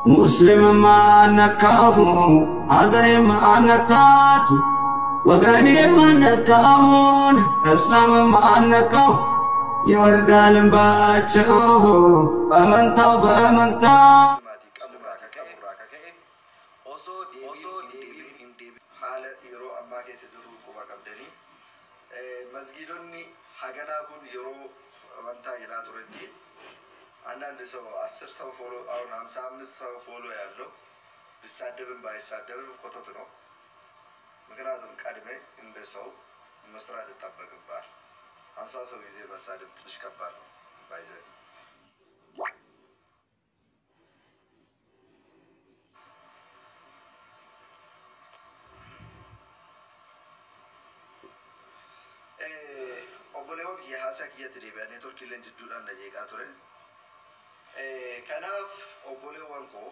ሙስሊምም አልነካሁ፣ ሀገሬም አልነካት፣ ወገኔም አልነካሁን፣ እስላምም አልነካሁ። ይወርዳል እንባቸው በመንታው በመንታ maatii qabnu irraa kaka'e osoo deebiin hin deebiin haala yeroo ammaa keessa jirru quba qabdanii masgiidonni haganaa kun yeroo amantaa jedhaa turetti አንዳንድ ሰው 10 ሰው ፎሎ አሁን 55 ሰው ፎሎ ያለው ቢሳደብም ባይሳደብም ኮተት ነው። ምክንያቱም ቀድሜ እንደ ሰው መስራት ይጠበቅብሃል። 50 ሰው ጊዜ መሳደብ ትንሽ ከባድ ነው። ባይዘ Obboleewwan kiyya, haasaa kiyyatti deebi'a. Neetworkii illee jidduudhaan na jeeqaa ture. Kanaaf obboleewwan koo,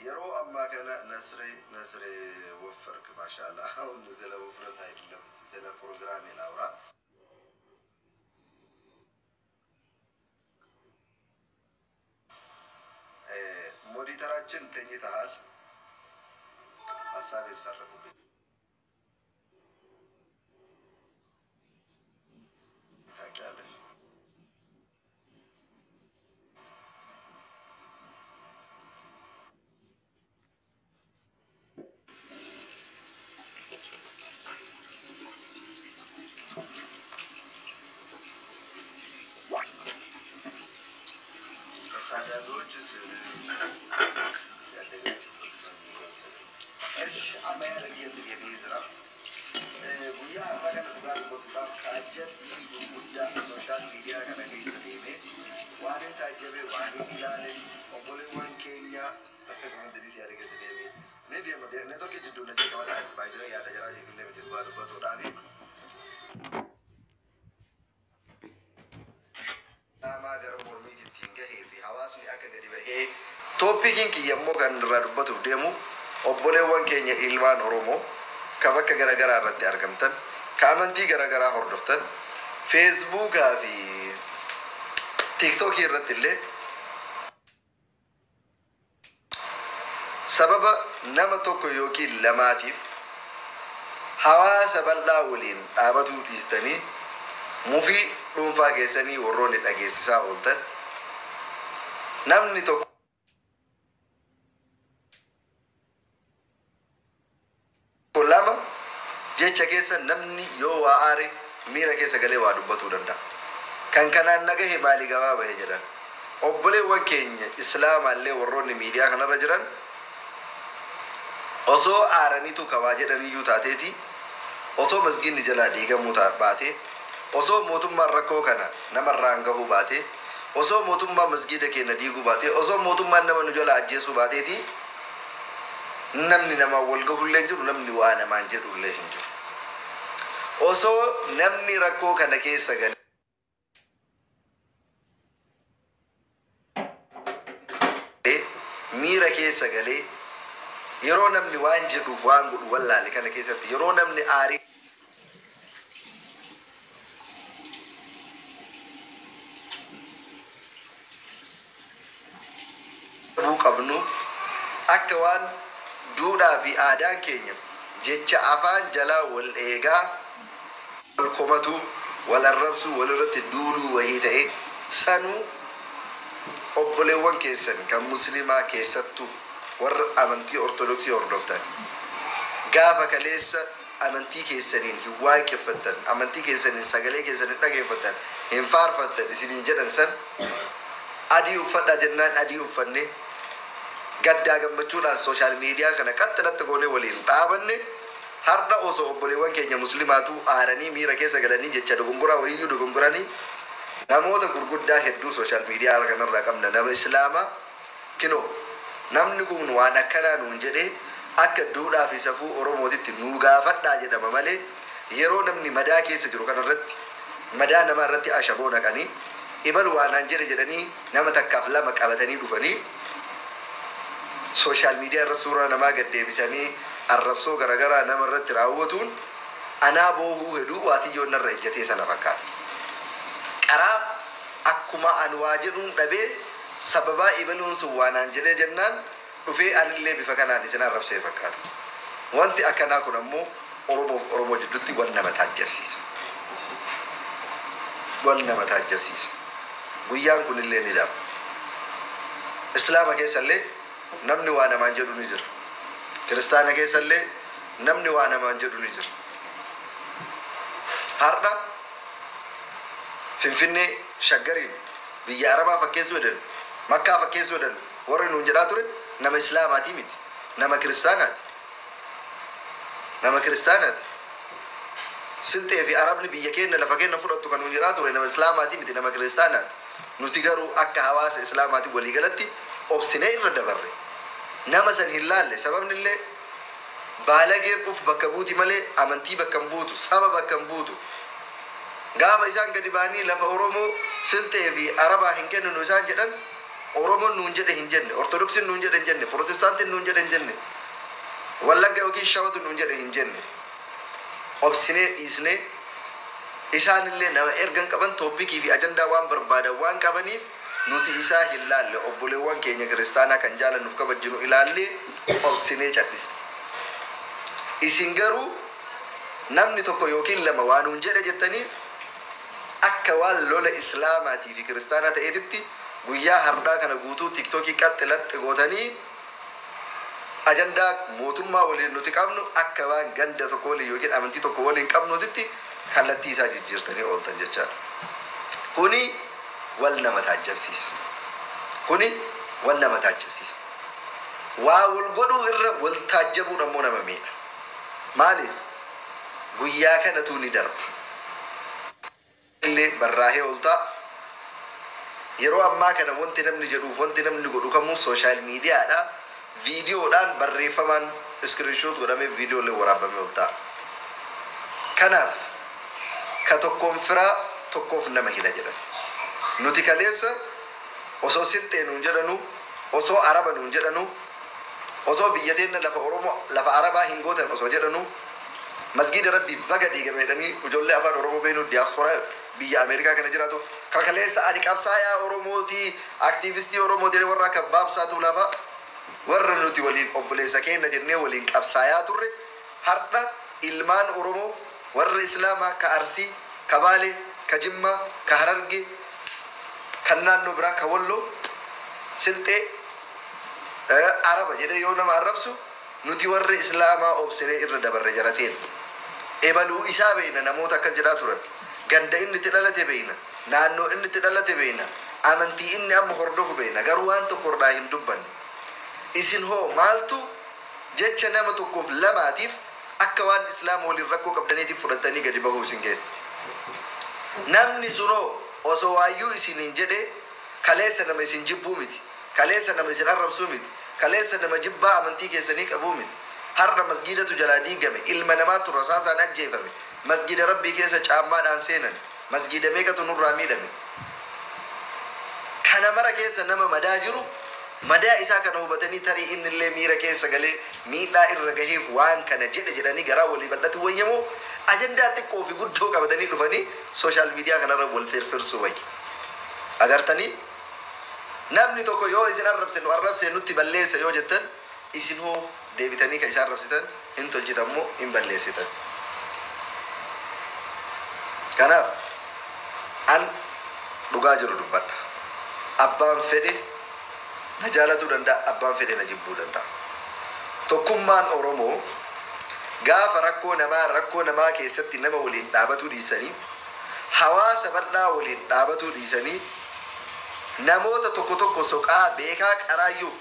yeroo ammaa kana Nasre Nasre ወፈርክ ማሻአላ። አሁን ስለ ውፍረት አይደለም፣ ስለ ፕሮግራሜ ላውራ። ሞዲተራችን ተኝተሃል። ሀሳብ የተሰረቁብኝ ታውቂያለሽ። ተሳዳቢዎች ያደጋችሁበት ነው የሚመስለኝ። እሺ amma yaada kiyyatti deebi'ee jira. Guyyaa har'aa kana dhugaa dubbatuudhaaf taajjabbii gurguddaa sooshaal miidiyaa kana keessa deemee waan hin taajjabe, waan hin ilaale, obboleewwan keenya wanti si argate deemee ni deema. Neetworkii jidduu na jeeqama, baay'ee yaada jiraatiif illee miti dhugaa dubbatuudhaafi. Qaamaa gara mormiitti ittiin gahee fi hawaasni akka gadi bahee tooppikiin kiyya immoo kan irraa dubbatuuf deemu obboleewwan keenya ilmaan Oromoo ka bakka garaagaraa irratti argamtan, ka amantii garaagaraa hordoftan, feesbuukaa fi tiiktookii irratti illee sababa nama tokko yookiin lamaatiif hawaasa bal'aa waliin dhaabatuu dhiistanii mufii dhuunfaa keessanii warroonni dhageessisaa ooltan, namni tokko lama jecha keessa namni yoo waa aare miira keessa galee waa dubbatuu danda'a. Kan kanaan nagahe maalii gabaa bahe jedhan. Obboleewwan keenya islaamaallee warroonni miidiyaa kanarra jiran osoo aaraniitu kabaa jedhaniyyuu taateeti, osoo masgiinni jalaa diigamuu baate, osoo mootummaan rakkoo kana namarraan gahuu baate, osoo mootummaan masgiida keenya diiguu baate, osoo mootummaan nama nu jalaa ajjeesuu baateeti, namni namaan wal gahullee hin jiru, namni waa namaan jedhullee hin jiru. Osoo namni rakkoo kana keessa galee miira keessa galee yeroo namni waan jedhuuf waan godhu wallaale kana keessatti, yeroo namni aarii dhabuu qabnu, akka waan duudhaa fi aadaan keenya jecha afaan jalaa wal eegaa wal komatu, wal arrabsuu, wal irratti duuluu wahii ta'e sanuu, obboleewwan keessan kan muslimaa, keessattuu warra amantii ortodoksii hordoftan, gaafa kaleessa amantii keessaniin hin waaqeffattan, amantii keessaniin sagalee keessaniin dhageeffattan, hin faarfattan isiniin jedhan san, adii uffadhaa jennaan adii uffanne, gaddaa gammachuudhaan sooshaal miidiyaa kana qaxxilatti goonee waliin dhaabanne. Har'a osoo obboleewwan keenya muslimaatu aaranii miira keessa galanii jecha dogongoraa wayiyyuu dogongoranii, namoota gurguddaa hedduu sooshaal miidiyaa kanarraa qabna, nama islaamaa, kinoo namni kun waan akkanaa nuun jedhee akka duudhaa fi safuu oromootitti nuu gaafadhaa jedhama malee, yeroo namni madaa keessa jiru kanarratti madaa namaa irratti ashaboo naqanii, ibal waanaan jedhe jedhanii nama takkaaf lama qabatanii dhufanii sooshaal miidiyaa irra suuraa namaa gad deebisanii arrabsoo garaagaraa nama irratti raawwatuun anaa boohuu heduu waatiyyoon narra ejjatee sana fakkaata. Qaraa akkuma an waa jedhuun dhabee Sababaa ibaluun sun waanaan jedhee jennaan dhufee anillee bifa kanaan isin arrabsee fakkaata. Wanti akkanaa kun ammoo Oromoof Oromoo jidduutti wal nama taajjabsiisa. Wal nama taajjabsiisa. Guyyaan kunillee ni darba. Islaama keessallee namni waa namaan jedhu ni jira. Kiristaana keessallee namni waa namaan jedhu ni jira. Har'a Finfinnee Shaggariin biyya Arabaa fakkeessuu jedhan, Makkaa fakkeessuu jedhan, warri nuun jedhaa ture nama Islaamaatii miti, nama Kiristaanaati. Nama Kiristaanaati. Silxee fi Arabni biyya keenya lafa keenya fudhattu kan nuun jedhaa ture nama Islaamaatii miti, nama Kiristaanaati. Nuti garuu akka hawaasa Islaamaatii waliigalatti obsinee irra dabarre. Nama san hin laalle. Sababni illee baalageen uf bakka buuti malee amantii bakka hin buutu, saba bakka hin buutu. Gaafa isaan gadi ba'anii lafa Oromoo Silxee fi Arabaa hin kenninu isaan jedhan, Oromoon nuun jedhe hin jenne, Ortodoksiin nuun jedhe hin jenne, Protestaantiin nuun jedhe hin jenne, Wallagga yookiin Shawatu nuun jedhe hin jenne. Obsinee dhiisnee, isaanillee nama ergan qaban, topicii fi ajandaa waan barbaadan waan qabaniif nuti isaa hin laalle. Obboleewwan keenya kiristaanaa kan jaalannuuf kabajjinu ilaallee obsinee callisne. Isin garuu namni tokko yookiin lama waa nuun jedhe jettanii akka waan lola Islaamaatii fi kiristaanaa ta'eetitti guyyaa hardhaa kana guutuu TikTokii qaxxi laxxi gootanii, ajandaa mootummaa waliin nuti qabnu akka waan ganda tokko waliin yookiin amantii tokko waliin qabnutitti kallattii isaa jijjiirtanii ooltan jechaadha. Kuni wal nama taajjabsiisa. Kuni wal nama taajjabsiisa. Waa wal godhuu irra wal taajjabuun ammoo nama miidha. Maaliif? Guyyaa kanatu ni darba. Illee barraahee ooltaa. Yeroo ammaa kana wanti namni jedhuuf wanti namni godhu kamuu social mediadha. Viidiyoodhaan, barreeffamaan screenshot godhamee, viidiyoolee waraabamee ooltaa. Kanaaf ka tokkoon firaa tokkoof nama hila jedhan. Nuti kaleessa osoo Silxee nuun jedhanu, osoo Araba nuun jedhanu, osoo biyya teenna lafa Oromoo lafa Arabaa hin gootan osoo jedhanu, masgiida Rabbii baga diigame jedhanii ijoollee afaan Oromoo beenu diyaasporaa biyya Ameerikaa kana jiraatu, ka kaleessa ani qabsaayaa Oromootii, aktiivistii Oromootii, warra akka baabsaatu lafa warra nuti waliin obboleessa keenya jennee waliin qabsaayaa turre, har'a ilmaan Oromoo warra Islaamaa ka Arsii, ka Baalee, ka Jimmaa, ka Harargee, kan naannoo biraa, ka Walloo, Silxee, Araba jedhee yoo nama arrabsu, nuti warri Islaamaa obsinee irra dabarre jarateen. Ebaluu isaa beeyna, namoota akkas jedhaa turan. Ganda inni itti dhalate beeyna. Naannoo inni itti dhalate beeyna. Amantii inni amma hordofu beeyna. Garuu waan tokko irraa hin dubbanne. Isin hoo maaltu jecha nama tokkoof lamaatiif akka waan Islaama waliin rakkoo qabdaniitiif fudhattanii gadi bahuu isin geessa? Namni sunoo osoo waayyuu isiniin jedhe, kaleessa nama isin jibbuu miti. Kaleessa nama isin arrabsuu miti. Kaleessa nama jibbaa amantii keessanii qabuu miti. Har'a masgiidatu jalaa diigame. Ilma namaatu rasaasaan ajjeefame. Masgiida Rabbii keessa caammaadhaan seenan. Masgiida meeqatu nurraa miidhame? Kana mara keessa nama madaa jiru, madaa isaa kana hubatanii, tarii inni illee miira keessa galee miidhaa irra gaheef waan kana jedhe jedhanii garaa walii bal'atu wayyamoo, ajandaa xiqqoo fi guddoo qabatanii dhufanii social media kanarra wal firfirsuu wayya? Agartanii, namni tokko yoo isin arrabse, nu arrabse, nutti balleessa yoo jettan, isin hoo deebitanii kan isaan arrabsitan hin tolchitammoo hin balleessitan? Kanaaf an dhugaa jiru dubbadha. Abbaan fedhe na jaalatuu danda'a, abbaan fedhe na jibbuu danda'a. Tokkummaan Oromoo gaafa rakkoo namaa keessatti nama waliin dhaabatuu dhiisanii, hawaasa bal'aa waliin dhaabatuu dhiisanii, namoota tokko tokko soqaa beekaa qaraayyuu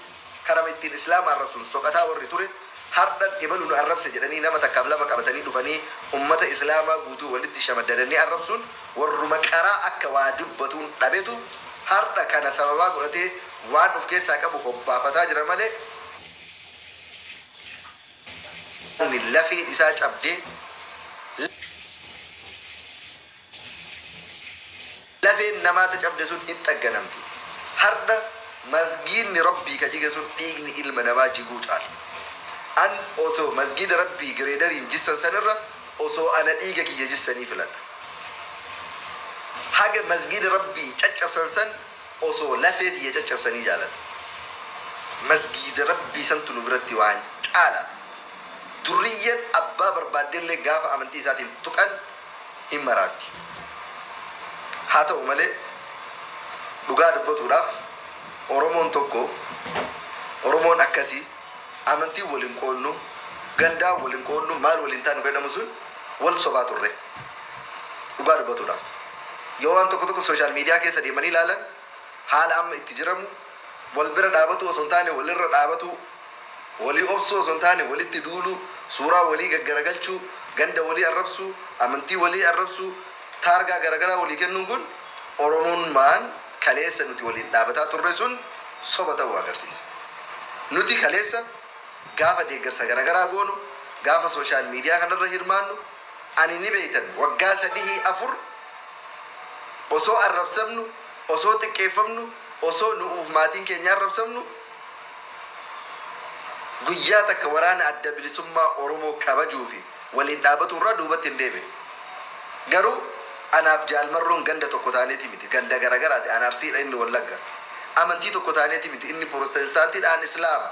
karama ittiin Islaama arrabsuun soqataa warri ture, hardhan ebalu nu arrabse jedhanii nama takkaaf lama qabatanii dhufanii ummata Islaamaa guutuu walitti shamaddadanii arrabsuun, warruma qaraa akka waa dubbatuun dhabetu hardha kana sababaa godhatee waan of keessaa qabu hobbaafataa jira malee, lafeen isaa cabdee, lafeen namaata cabde sun hin xagganamti. Hardha masgiidni Rabbii ka jige sun dhiigni ilma namaa jiguu caala. An osoo masgiida Rabbii gireedariin jissan sanirra osoo ana dhiiga kiyya jissanii filadha. Haga masgiida Rabbii caccabsan san Osoo lafee tiyya caccabsanii jaaladha. Masgiida Rabbii santu nu biratti waan caala. Durriyyeen abbaa barbaaddellee gaafa amantii isaatiin tuqan hin maraatti. Haa ta'u malee, dhugaa dubbatuudhaaf, Oromoon tokko, Oromoon akkasii, amantii waliin qoonnu, gandaa waliin qoonnu, maal waliin taanu jedhamu sun wal sobaa turre. Dhugaa dubbatuudhaaf. Yoo waan tokko tokko social media keessa deemanii ilaalan, haala amma itti jiramu wal bira dhaabatu osoo hin taane walirra dhaabatu, walii obsuu osoo hin taane walitti duulu, suuraa walii gaggaragalchuu, ganda walii arrabsuu, amantii walii arrabsuu, taargaa garagaraa walii kennuun kun Oromummaan kaleessa nuti waliin dhaabataa turre sun soba ta'uu agarsiisa. Nuti kaleessa gaafa deeggarsa garagaraa goonu, gaafa social media kanarra hirmaannu, ani ni beeytan, waggaa 3 4 osoo arrabsamnu, osoo xiqqeeffamnu, osoo nu'uuf maatiin keenya arrabsamnu, guyyaa takka waraana Adda Bilisummaa Oromoo kabajuu fi waliin dhaabatu irraa duubatti hin deebi'e. Garuu anaaf Jaalmarroon ganda tokko taaneeti miti, ganda garagaraati. An Arsiidha, inni Wallagga. Amantii tokko taaneeti miti, inni Pirootestaantiidha, an Islaama.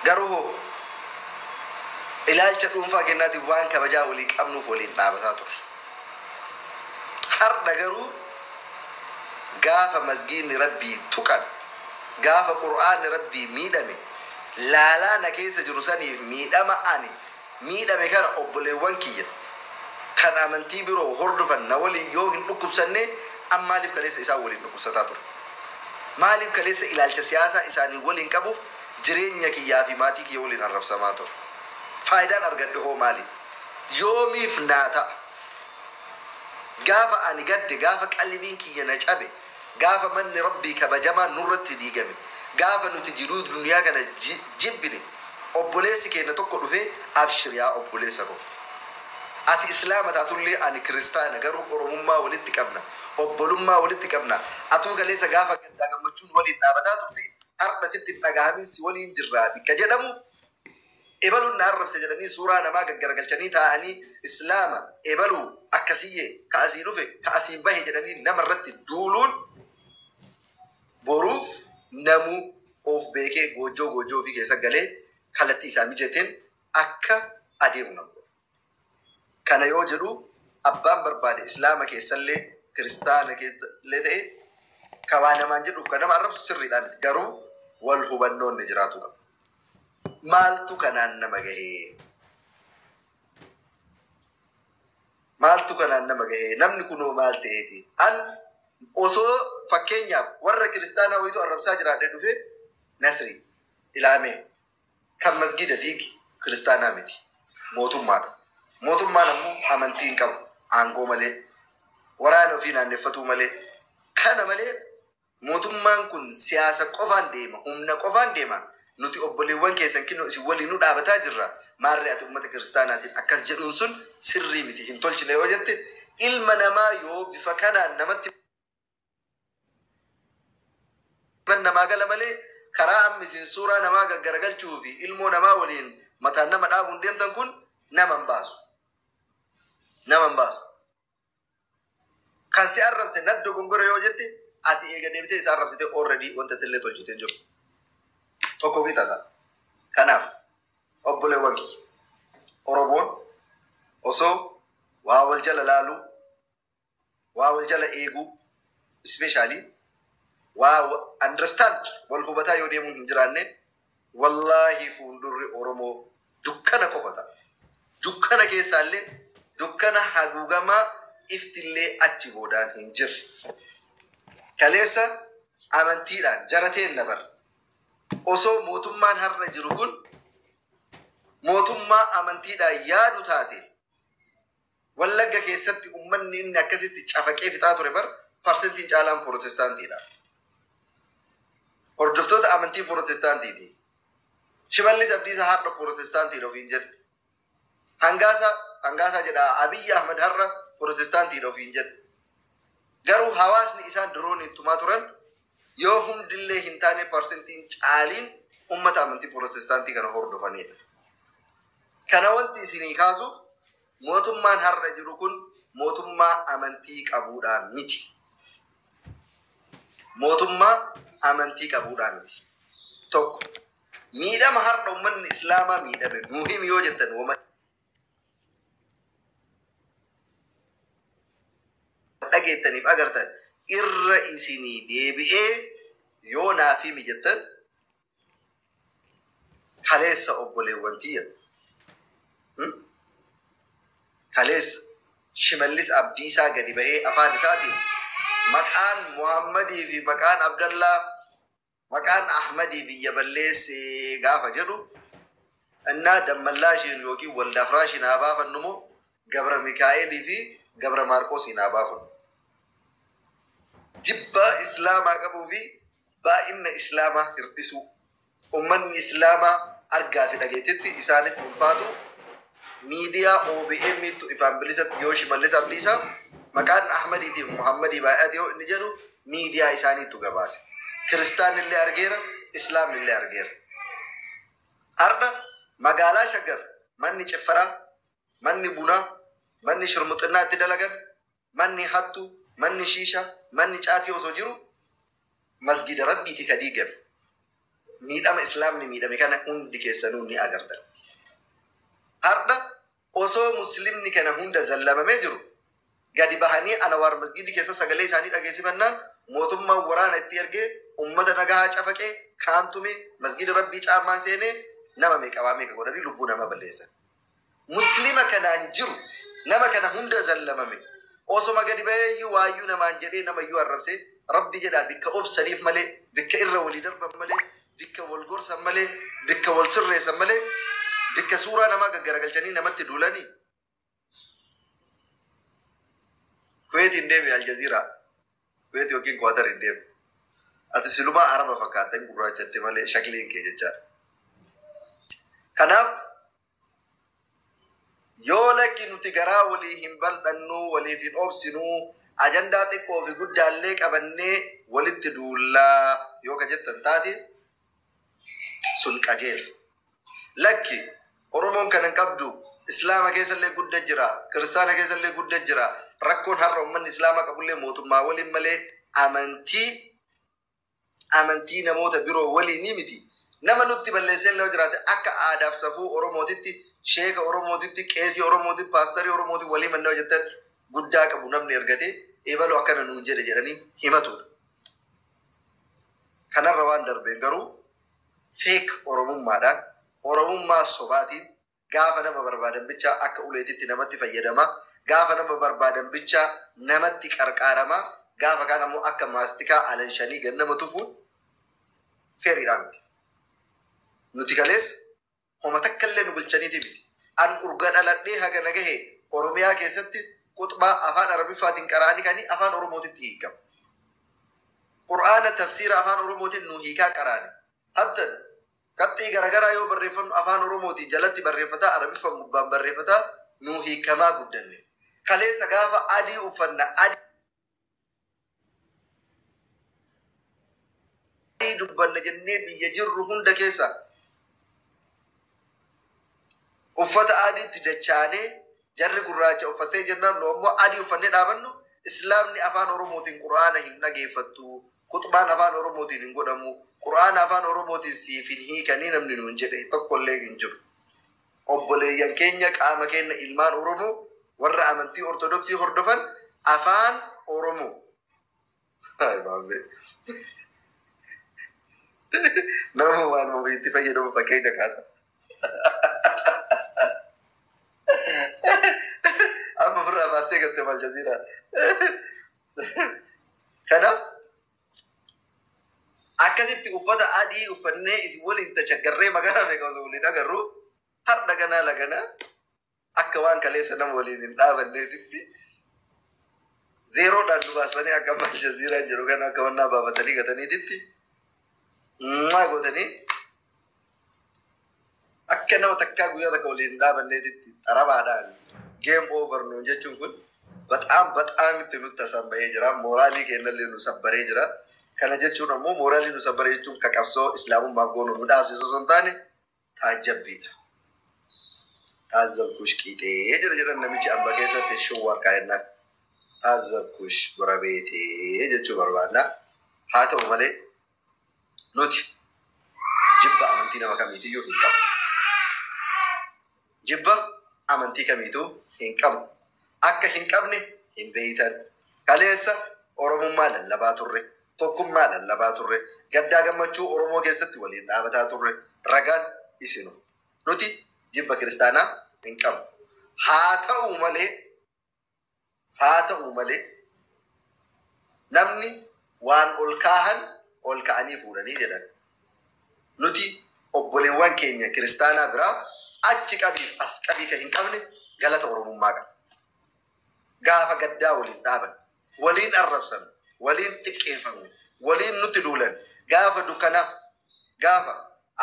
Garuu hoo ilaalcha dhuunfaa kennaatiif waan kabajaa walii qabnuuf waliin dhaabataa turre. Har'a garuu gaafa masgiidni Rabbii tuqame, gaafa Qur'aanni Rabbii miidhame, laalaa na keessa jiru saniif miidhama ani miidhame kana obboleewwan kiyya kan amantii biroo hordofan na waliin yoo hin dhukkubsanne, an maaliif kaleessa isaan waliin dhukkubsataa ture? Maaliif kaleessa ilaalcha siyaasaa isaanii waliin qabuuf jireenya kiyyaa fi maatii kiyya waliin arrabsamaa ture? Faayidaan argadhe hoo maali? Yoomiif naa ta'a? Gaafa ani gadde, gaafa qalbiin kiyya na cabe, gaafa manni Rabbii kabajamaa nurratti diigame, gaafa nuti jiruu duniyaa kana jibbine, obboleessi keenya tokko dhufee, "Abshir yaa obboleessa koo, ati Islaama taatullee ani Kiristaana, garuu Oromummaa walitti qabna, obbolummaa walitti qabna. Atuu kaleessa gaafa gaddaa gammachuun waliin dhaabataa turte, har'a sitti hin dhagahamin, si waliin jirraa," bikka jedhamu, ebaluun na arrabse jedhanii suuraa namaa gaggaragalchanii taa'anii Islaama ebaluu akkasiyyee ka asii dhufe ka asiin bahe jedhanii nama irratti duuluun, boruuf namuu of beekee goojjoo goojjoo ofii keessa galee kallattii isaa mijateen akka adeemu nama godha. Kana yoo jedhu, abbaan barbaade Islaama keessallee Kiristaana keessallee ta'e, ka waa namaan jedhuuf kan nama arrabsu sirriidhaa miti. Garuu wal hubannoon ni jiraatu qaba. Maaltu kanaan nama gahee? Maaltu kanaan nama gahee? Namni kunoo maal ta'eeti? An osoo fakkeenyaaf warra Kiristaanaa wayitu arrabsaa jiraadhee dhufe, Nasri ilaamee kan masgida diigi Kiristaanaa miti. Mootummaadha. Mootummaan ammoo amantii hin qabu. Aangoo malee. Waraana ofii naanneffatuu malee. Kana malee mootummaan kun siyaasa qofaan deema. Humna qofaan deema. Nuti obboleewwan keessan kinoo isin waliin nu dhaabataa jirra. Maarree ati uummata Kiristaanaatiin akkas jedhuun sun sirrii miti, hin tolchine yoo jette, ilma namaa yoo bifa kanaan namatti namaa gala malee, karaa amma isin suuraa namaa gaggaragalchuu fi ilmoo namaa waliin mataan nama dhaabuun deemtan kun nama hin baasu. Nama hin baasu. Kan si arrabse naddo gongora yoo jette, ati eega deebitee isa arrabsite, already wanta illee tolchitee jiru. Tokko fi tata. Kanaaf obboleewwan kiyya, Oromoon osoo waa wal jala laaluu, waa wal jala eeguu, especially waa understand wal hubataa yoo deemuun hin jiraanne, wallaahi fuuldurri Oromoo dukkana qofa ta'a. Dukkana keessaallee dukkana haguugamaa iftillee achi boodaan hin jirre. Kaleessa amantiidhaan jarateen nabar. Osoo mootummaan har'a jiru kun mootummaa amantiidhaan yaadu taate, Wallagga keessatti uummanni inni akkasitti cafaqee fixaa ture bar parsentiin caalaan Pirootestaantiidha. Hordoftoota amantii Pirootestaantiiti. Shimallis Abdiisaa har'a Pirootestaantiidha ofiin jedhu. Hangaasaa, Hangaasaa jedha, Abiyyi Ahmad har'a Pirootestaantiidha ofiin jedhu. Garuu hawaasni isaan dirooniin tumaa turan yoo hundillee hin taane parsentiin caaliin uummata amantii Pirootestaantii kana hordofanidha. Kana wanti isinii kaasuuf, mootummaan har'a jiru kun mootummaa amantii qabuudhaan miti. Mootummaa amantii qabuudhaa miti. Tokko miidhama har'a uummanni islaamaa miidhame nuu himi yoo jettan wama dhageettaniif agartan irra isinii deebi'ee yoo naaf himi jettan kaleessa obboleewwan tiyya. Kaleessa Shimallis Abdiisaa gadi bahee afaan isaatiin maqaan Muhammadii fi maqaan Abdallaa maqaan Ahmadii biyya balleessee gaafa jedhu innaa Dammallaashiin yookiin Waldafraashiin haa baafannu moo Gabra Mikaa'elii fi Gabra Maarqoosiin haa baafannu. Jibba Islaamaa qabuu fi baay'ina Islaamaa hir'isuu. Uummanni Islaamaa argaa fi dhageettitti isaanitti ulfaatu miidiyaa OBN tu ifaan bilisatti yoo Shimallis Abdiisaa maqaan Ahmadiitiif Muhammadii baay'ate yoo inni jedhu miidiyaa isaaniitu gabaase. Kiristaanillee argeera, Islaamnillee argeera. Har'a magaalaa Shaggar manni ciffaraa, manni bunaa, manni shirmuxinnaa itti dalagan, manni hattuu, manni shiishaa, manni caatii osoo jiru masgida rabbiiti ka diigame. Miidhama islaamni miidhame kana hundi keessanuu ni agartan. Har'a osoo muslimni kana hunda zallamamee jiru gadi bahanii Anawaar masgidi keessa sagalee isaanii dhageessifannaan mootummaan waraana itti ergee ummata nagahaa cafaqee kaantume masgida rabbii caamaan seenee nama meeqa waa meeqa godhanii lubbuu nama balleessan. Muslima kanaan jiru nama kana hunda zallamame osoma gadi baheeyyuu waayyuu namaan jedhee namayyuu arrabsee rabbi jedhaa bikka obsaniif malee bikka irra walii darban malee bikka wal gorsan malee bikka wal sirreessan malee bikka suuraa namaa gaggaragalchanii namatti duulanii. Kuweet hin deemi Aljaziiraa. Kuweet yookiin Kuwaatar hin deemi. Ati silumaa Araba fakkaata hin gurraachatte malee shakliin kee jechaadha. Kanaaf yoo lakki nuti garaa walii hin bal'annuu waliif hin obsinuu ajandaa xiqqoo fi guddaallee qabannee walitti duullaa yoo ka jettan taate sun qajeela. Lakki Oromoon kan hin qabdu Islaama keessallee gudda jira, Kiristaana keessallee gudda jira. Rakkoon har'a uummanni Islaamaa qabullee mootummaa waliin malee amantii namoota biroo waliin ni miti. Nama nutti balleessee illee yoo jiraate akka aadaaf safuu Oromootitti, sheeka Oromootitti, qeesii Oromootitti, paastarii Oromootitti walii mannaa hojjetan guddaa qabu namni ergatee ebaloo akkana nuun jedhe jedhanii himatudha. Kanarra waan darbeen garuu feek Oromummaadhaan Oromummaa sobaatiin gaafa nama barbaadan bichaa akka uleetitti namatti fayyadama. Gaafa nama barbaadan bichaa namatti qarqaarama. Gaafa kaan ammoo akka maastikaa alanshanii gannama tufuun feeriidhaan miti. Nuti kalees homa takka illee nu bulchaniiti miti. An urga dhaladhee haga nagahe Oromiyaa keessatti quxbaa afaan Arabiffaatiin qara'anii kanii afaan Oromootitti hiikama. Qur'aana tafsiira afaan Oromootiin nu hiikaa qaraani. Hattan qaxxii garaagaraa yoo barreeffannu afaan Oromootiin jalatti barreeffataa Arabiffaan gubbaan barreeffataa nu hiikamaa guddanne. Kaleessa gaafa adii uffanna adii dubbanna jennee biyya jirru hunda keessa uffata adiitti dachaanee jarri gurraacha uffattee jennaan nu ammoo adii uffannee dhaabannu islaamni afaan Oromootiin qur'aana hin dhageeffattu. Quxbaan afaan Oromootiin hin godhamu. Qur'aana afaan Oromootiin siif hin hiikanii namni nuun jedhe tokkollee hin jiru. Obboleeyyan keenya qaama keenya ilmaan Oromoo warra amantii Ortodoksii hordofan afaan Oromoo. Ay, maammee. Nama waan itti fayyadamu fakkeenya kaasa. Amma ofirraa baastee galte Aljazeeraa. Kanaaf akkasitti uffata adii uffannee isin waliin tashaggarree magaalaa meeqa osoo waliin agarru har'a ganaa laganaa akka waan kaleessa nama waliin hin dhaabanneetitti zeeroodhaan nu baasanii akka amma Aljazeeraan jedhu kana akka wannaa baafatanii gataniititti maa gootanii akka nama takkaa guyyaa takka waliin hin dhaabanneetitti xarabaadhaan game over nuun jechuun kun baxaam baxaam itti nutti tasamma'ee jira. Mooraalii keenyallee nu sabbaree jira. Kana jechuun ammoo mooraalii nu sabbaree jechuun ka qabsoo islaamummaaf goonu nu dhaabsisu osoo hin taane taajjabbiidha. Taazzabkush qiixee jira jedhan namichi amba keessatti showwar kaa'ennaan. Taazzabkush gorabeetee jechuu barbaadna. Haa ta'u malee nuti jibba amantii nama kamiitiyyuu hin qabnu. Jibba amantii kamiituu hin qabnu. Akka hin qabne hin beeytan. Kaleessa Oromummaa lallabaa turre, tokkummaa lallabaa turre, gaddaa gammachuu Oromoo keessatti waliin dhaabataa turre, ragaan isinu. Nuti jibba kiristaanaa hin qabnu. Haa ta'u malee, haa ta'u malee namni waan ol kaahan ol ka'anii fuudhanii jedhan. Nuti obboleewwan keenya kiristaanaa biraa achi qabiif as qabii kan hin qabne galata Oromummaa qaba. Gaafa gaddaa waliin dhaaban, waliin arrabsan, waliin xiqqeeffamne, waliin nutti duulan, gaafa dukkanaa, gaafa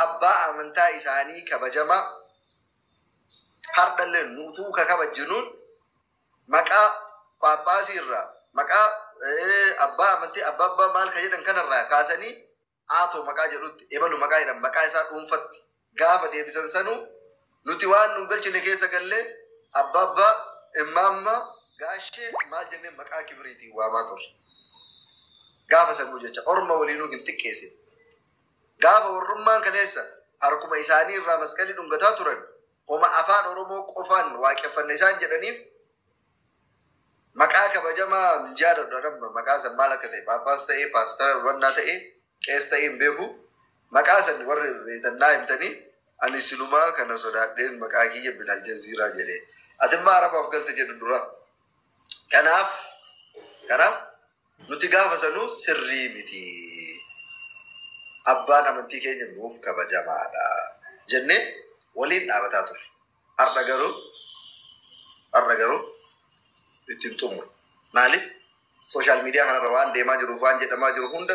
abbaa amantaa isaanii kabajamaa hardhallee nutuu ka kabajinuun maqaa Phaaphaasii irraa, maqaa abbaa amantii abbaa abbaa maal ka jedhan kanarraa kaasanii aatoo maqaa jedhutti ebalu maqaa jedhan maqaa isaa dhuunfatti gaafa deebisan sanuu nuti waan nu galchine keessa gallee abbaa abbaa immaamma gaashee maal jennee maqaa kibiriitiin waamaa turre. Gaafa sanuu jecha orma waliinuu hin xiqqeessine. Gaafa warrummaan kaleessa harkuma isaanii irraa masqalii dhungataa turan homa afaan Oromoo qofaan waaqeffanna isaan jedhaniif maqaa kabajamaa hin jaadadhu adamma maqaa san maal akka ta'e Phaaphaas ta'ee paastara wannaa ta'ee qees ta'ee hin beeku maqaa san warri beektan naa himtanii ani silumaa kana sodaadheen maqaa kiyya bin aljaziiraa jedhee atimmaa arabaaf galte jedhu dura. Kanaaf nuti gaafa sanuu sirrii miti. Abbaan amantii keenya nuuf kabajamaadha jennee waliin dhaabataa turre. Har'a garuu ittiin xumure. Maaliif? Sooshaal miidiyaa kanarra waan deemaa jiruuf waan jedhamaa jiru hunda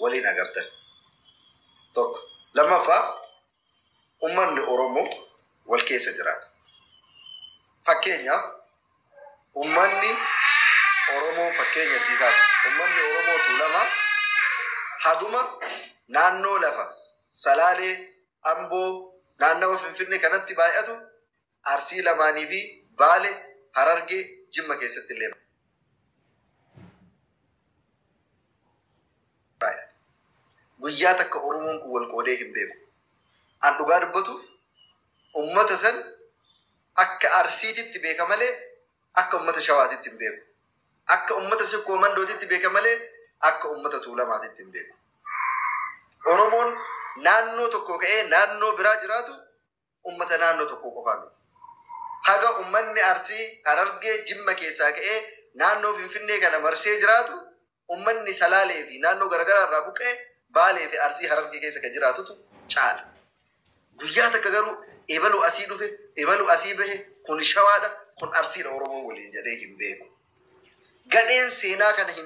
waliin agartan. Tokko. Lammaffaa, uummanni Oromoo wal keessa jiraata. Fakkeenyaaf uummanni Oromoo fakkeenya sii kaasa. Uummanni Oromoo Tuulamaa haguma naannoo lafa Salaalee, Amboo, naannawa Finfinnee kanatti baay'atu Arsii lamaanii fi Baale, Harargee, Jimma keessatti illee baay'ata. Guyyaa takka Oromoon kun wal qoodee hin beeku. An dhugaa dubbatuuf uummata san akka Arsiititti beeka malee akka uummata Shawaatitti hin beeku. Akka uummata Sikkoo Mandootitti beeka malee akka uummata Tuulamaatitti hin beeku. Oromoon naannoo tokko ka'ee naannoo biraa jiraatu uummata naannoo tokko qofaa miti. Haga uummanni Arsii, Harargee, Jimma keessaa ka'ee naannoo Finfinnee kana marsee jiraatu uummanni Salaalee fi naannoo garaagaraa irraa buqqee Baalee fi Arsii Harargee keessa kan jiraatutu caala. Guyyaa takka garuu ebalu asii dhufe, ebalu asii bahe, kun Shawaadha, kun Arsiidha Oromoo waliin jedhee hin beeku. Gadheen seenaa kana hin